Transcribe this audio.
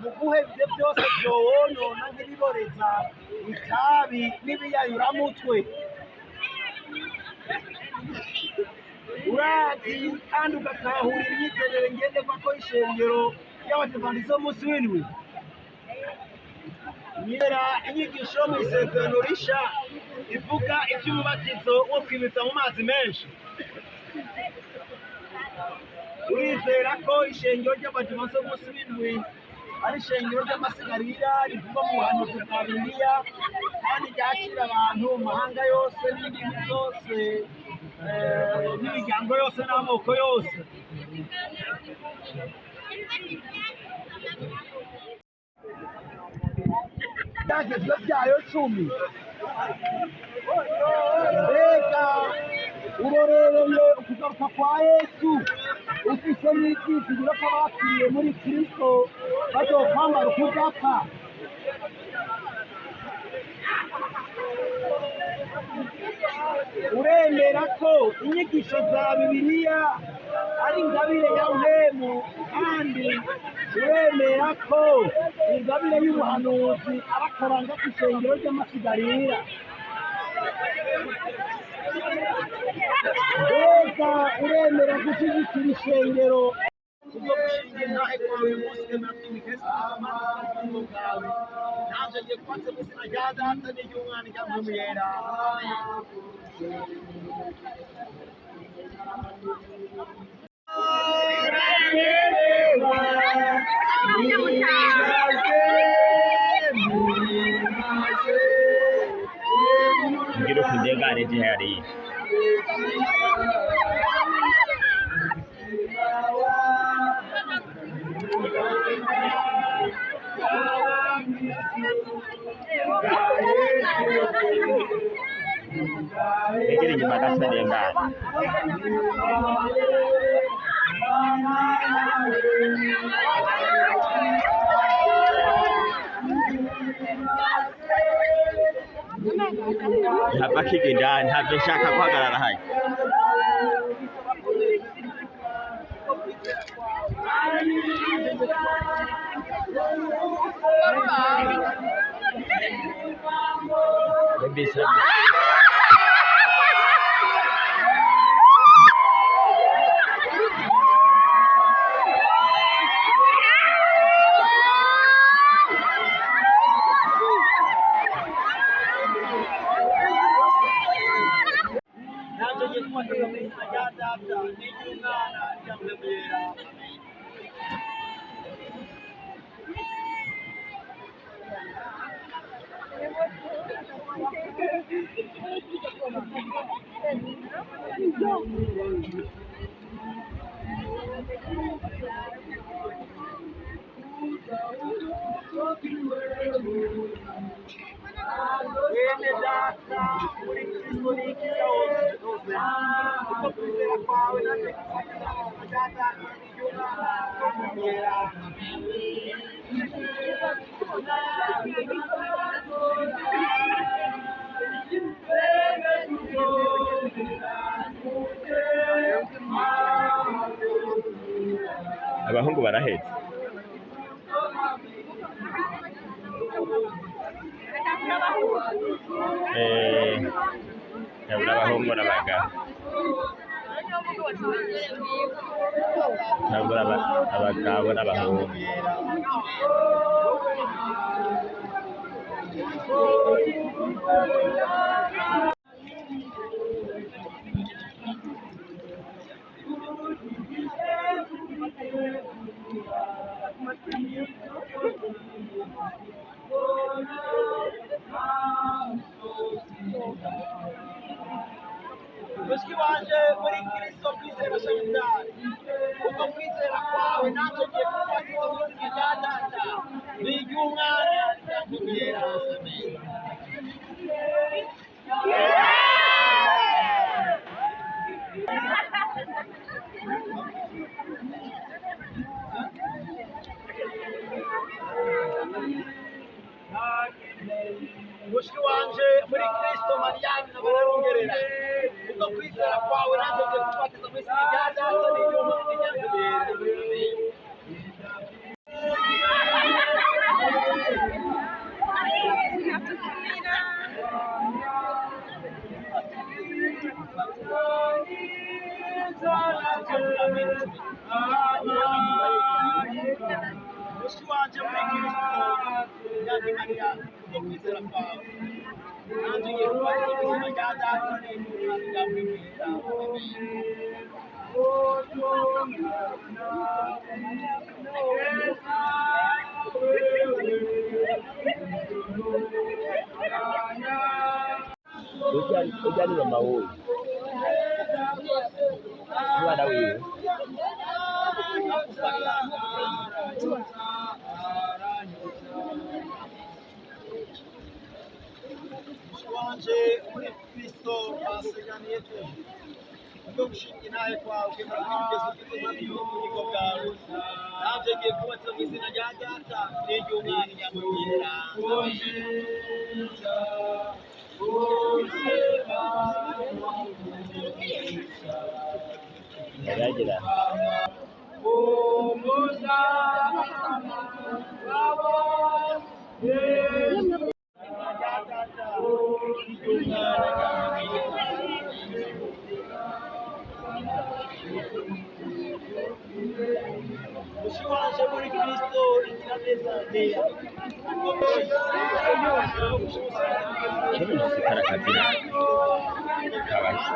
Mu guheba ivyo byose vyowonona nk'ibiboreza, itabi n'ibiyayuramutwe. Urazi kandi ugatahura imyizerere ngenderwako y'ishengero ry'abadivantisiti b'umunsi w'indwi? Nyera inyigisho yo mw'isezerano risha ivuga ivy'umubatizo wo kwibiza mu mazi menshi. Urizera ko ishengero ry'abadivantisiti b'umunsi w'indwi ari ishengero ry'amasigarira rivugwa mu buhanuzi bwa Bibiliya kandi ryakira abantu mu mahanga yose n'indimi zose, n'imiryango yose n'amoko yose? Ibyagezwe byayo 10. Mbega urorereye ukugaruka kwa Yesu ufise n'ivyizigiro ko abapfiriye muri Kristo bazokwambara ukudapfa? Uremera ko inyigisho za Bibiliya ari ingabire ya mpwemu, kandi uremera ko ingabire y'ubuhanuzi ari akaranga k'ishengero ry'amasigarira? Mbega uremera gushyigikira ishengero kubwo gushinga intahe kwawe uyu munsi? Emera kwimika Yesu Kristo Umwami w'ubugingo bwawe. Nanje ngiye kubatse mu izina rya Data n'iry'Umwana n'irya Mpwemu Yera. Ngira ukundengane je hariya. Negera inyuma gato ndengane. Ntava akigenda, ntavyo nshaka guhagarara hano. Mbese Nanje ngiye kubatiza mu izina rya Data n'iry'Umwana n'irya Mpwemu Yera. Bene Data, muri Kristo nikiza hose hose. Kuko kwizera kwawe nanje kubatiza mu izina rya Data n'iry'Umwana n'irya Mpwemu Yera. Abahungu baraheze. Eh, ndabona abahungu n'abagabo. Ndabona abagabo n'abahungu. Mushiki wanje muri Kristo kwizera shayitani, kuko kwizera kwawe nanje ngiye kubatiza mu izina rya Data n'iry'Umwana n'irya Mpwemu Yera. Amen. Mushiki wanje muri Kristo Mariyamu na bararungerera, kubwo kwizera kwawe nanjye ngiye kubatiza mu izina rya Data n'iry'Umwana n'irya Mpwemu Yera. Amen. Mushiki wanje muri Kristo, Nyange Mariya, kubwo kwizera kwawe, nanjye ngiye kubatira mu izina rya Data n'Imana rya Mwimwera. Amen. Urya ni mama wuyu, umwana wiwe. Mushiki wanje muri Kristo, baseganiye kubwo gushinga intahe kwawe ukemera kwigeza ufite impamvu y'ububiko bwawe, nanjye ngiye kubatsa mu izina rya Data n'iry'Umwana n'irya Mwera. Yaragira. Mushiki wanje muri Kristo, igira neza Leya, Kino gisikara akazina. Kabasi.